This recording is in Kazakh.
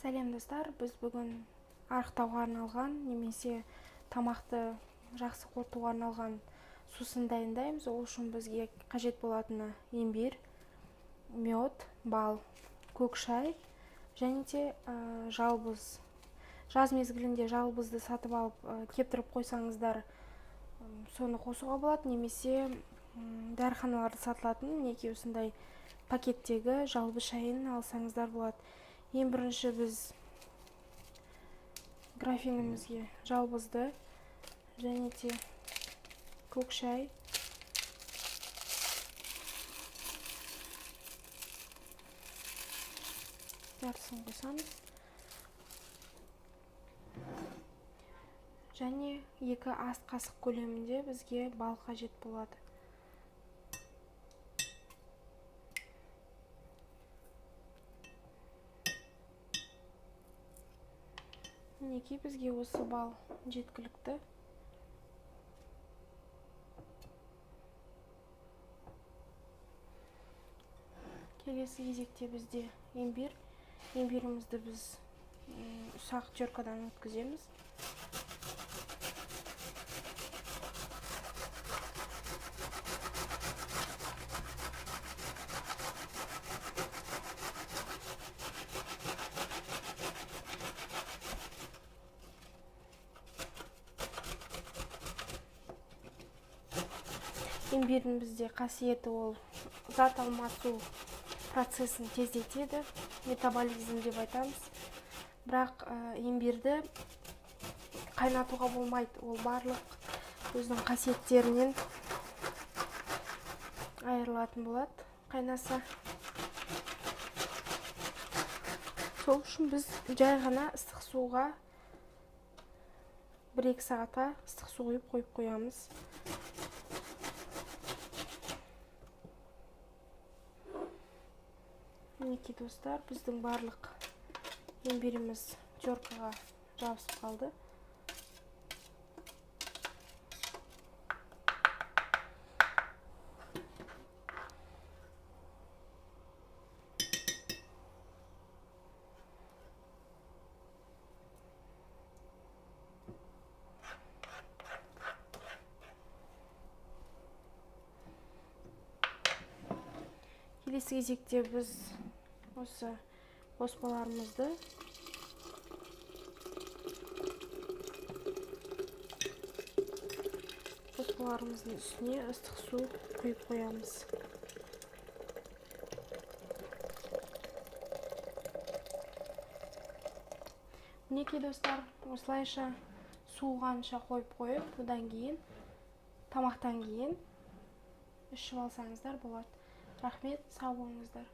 Сәлем достар, біз бүгін арықтауға арналған немесе тамақты жақсы қорытуға арналған сусын дайындаймыз. Ол үшін бізге қажет болатыны имбирь, мед, бал, көк шай және де жалбыз. Жаз мезгілінде жалбызды сатып алып кептіріп қойсаңыздар, соны қосуға болады, немесе дәріханаларда сатылатын мінекей осындай пакеттегі жалбыз шайын алсаңыздар болады. Ең бірінші біз графинімізге жалбызды және де көк шай, жартысын қосамыз және 2 ас қасық көлемінде бізге бал қажет болады. Мінекей бізге осы бал жеткілікті. Келесі кезекте бізде имбирь. Имбирімізді біз ұсақ теркадан өткіземіз. Имбирдің бізде қасиеті ол зат алмасу процесін тездетеді, метаболизм деп айтамыз. Бірақ имбирді қайнатуға болмайды, ол барлық өзінің қасиеттерінен айырылатын болады қайнаса. Сол үшін біз жай ғана ыстық суға 1-2 сағатқа ыстық су құйып қойып қоямыз. Мінекей достар, біздің барлық имбиріміз теркаға жабысып қалды. Келесі кезекте біз осы қоспаларымызды қоспаларымыздың үстіне ыстық су құйып қоямыз. Мінекей достар, осылайша суығанша қойып қойып, одан кейін тамақтан кейін ішіп алсаңыздар болады. Рахмет, сау болыңыздар.